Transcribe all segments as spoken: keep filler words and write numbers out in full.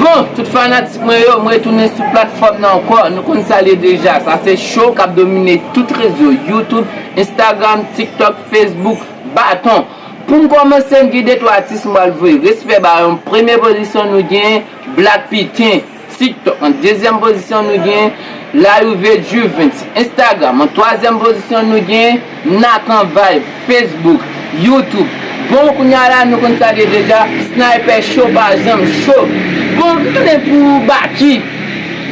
Bon, tout fanatik mwen yo, m retounen sou platfòm nan ankò. Nou konn sa l ye deja. Sa se show k ap domine tout rezo, YouTube, Instagram, TikTok, Facebook, baton. Pou m kòmanse, m gen de twa atis m pral voye respè ba yo. An premye pozisyon, nou gen Black Pitin, TikTok. An dezyèm pozisyon, nou gen Larivée Juvens, Instagram. An twazyèm pozisyon, nou gen Nathan Vibe, Facebook, YouTube. Bon, kounye a la, nou konn sa l ye deja. Sniper Show pa janm cho. Bon, m tounen pou Baky.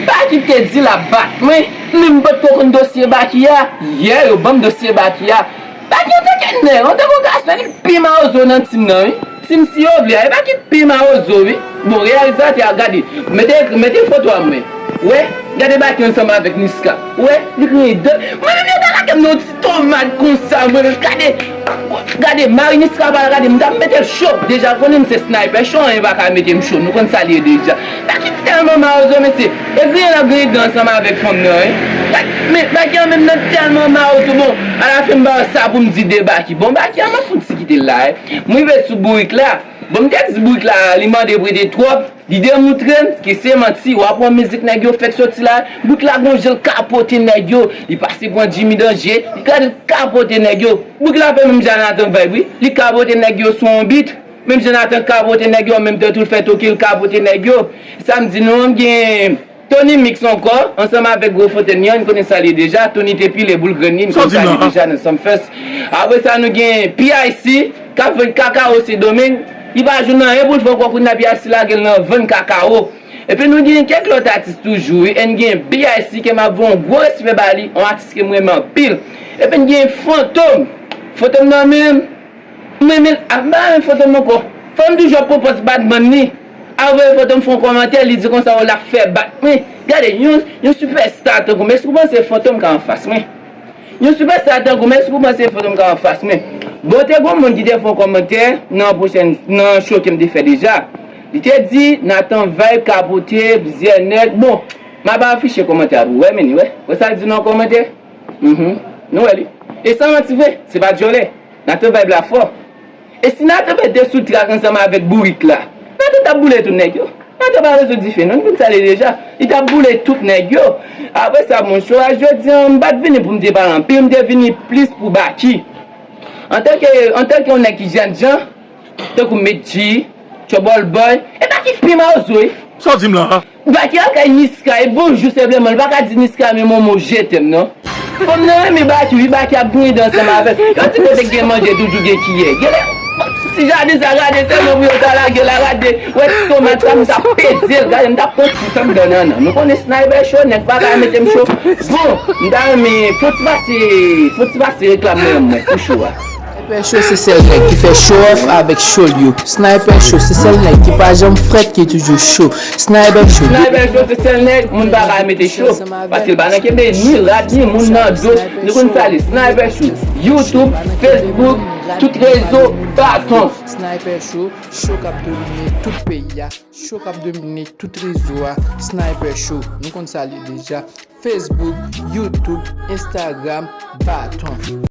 Baky te di l ap bat mwen. Men m potko konn dosye Baky a. Yè, yo ban m dosye Baky a. Baky antanke nèg, antanke gason, li pi mawozo nan tim nan, wi. Tim si yo vle a, e Baky pi mawozo, wi. Bon, reyalizatè a, gade, mete, mete foto a mwen. Wè, gade Baky ansanm avèk Niska. Wè, li griyen dan. Mwen menm yo ta lage m nan yon ti tomad konsa, mwen menm, gade, gade, mari Niska pa gade, m ta mete l cho. Deja konnen m se Sniper Show, anyen pa ka mete m cho. Nou konn sa l ye deja. Baky tèlman mawozo, mesye. E griyen l ap griyen dan ansanm avèk fanm nan, wi. Bak-, men, Baky an menm nan tèlman mawozo, bon, alafen m ba yo sa pou m di de Baky. Bon, Baky an, m ap fout si kite l la, wi. M rive sou bourik la. Bon, m te di bourik la, li mande prete twòp. Li demoutre m ke se manti. W ap wè mizik nèg yo fèk soti la. Bourik la gon jan l kapote nèg yo. Li pase pran Jimmy Danger. Li gade l kapote nèg yo. Bourik la fè menm jan Nathan Vibe, wi. Li kapote nèg yo sou yon beat. Menm jan Nathan kapote nèg yo, an menm tan tou l fè Toki l kapote nèg yo. Samdi nou an gen Tony Mix ankò, ansanm avèk Gwo Fontaine Yan, n konnen sa l ye deja. Tony te pile boul grenn li, n konnen sa l ye deja nan Sumfest. Apre sa, nou gen P I C, k ap vann kakawo Sendomeng. Li pa jwenn anyen pou l fè ankò, kounye a P I C lage l nan vann kakawo. Epi nou gen kèk lòt atis toujou, wi. E n gen B I C ke m ap voye yon gwo respè ba li, yon atis ke m renmen anpil. Epi n gen Fantom. Fantom nan menm, m renmen l, a, m pa renmen Fantom ankò. Fantom toujou ap pran pòz Batman li. Al voye Fantom fè yon kòmantè, li di konsa, o, l ap fè bat mwen. Gade, yon, yon sipèsta tankou m, èske w panse Fantom ka anfas mwen? Yon sipèsta tankou m, èske w panse Fantom ka anfas mwen? Bon, te gon moun ki te fè yon kòmantè nan pwochèn, nan show ke m te fè deja. Li te di, Nathan Vibe kapote plizyè nèg. Bon, m ap afiche kòmantè a pou w wè, men li wè. Wè sa l di nan kòmantè? Mhm. Nou wè li. E san manti vre, se pa dyòlè. Nathan Vibe la fò. E si Nathan Vibe te sou trak ansanm avèk bourik la, Nathan t ap boule tout nèg yo. Nathan pa bezwen dife, non, nou konn sa l ye deja. Li t ap boule tout nèg yo. Apre sa, bon, show a jodi an, m pa t vini pou m te pale anpil, m te vini plis pou Baky. Antanke, antanke yon nèg ki jènjan, tankou Medjy, Trouble Boy, e Baky pi mawozo, wi. Sa w di m la? Baky al kay Niska, e bonjou senpleman, li pa ka di Niska menm yon mo je t'aime non. Fanm nan renmen Baky, wi, Baky ap griyen dan ansanm avè l. Yon ti kote k gen manje, toujou gen kiyè. Genlè, ti jaden sa, gade sèlman pou yo ta lage l la, gade, wè ti tomat sa, m t ap peze l, gade, m t ap pran ti tan m dan nan nan. Nou konnen Sniper Show, nèg pa ka mete m cho. Bon, m ta renmen, fò ti pase, fò ti pase reklam nan mwen pou show a. Sniper Show se sèl nèg ki fè show off avèk show l yo. Sniper Show se sèl nèg ki pa janm frèt, ki toujou cho. Sniper Show. Sniper Show se sèl nèg moun pa ka mete cho. Paske l pa nan kenbe ni rad ni moun nan do. Nou konn sa l ye. Sniper Show. YouTube, Facebook, tout rezo, baton. Sniper Show, show k ap domine tout peyi a. Show k ap domine tout rezo a. Sniper Show. Nou konn sa l ye deja. Facebook, YouTube, Instagram, baton.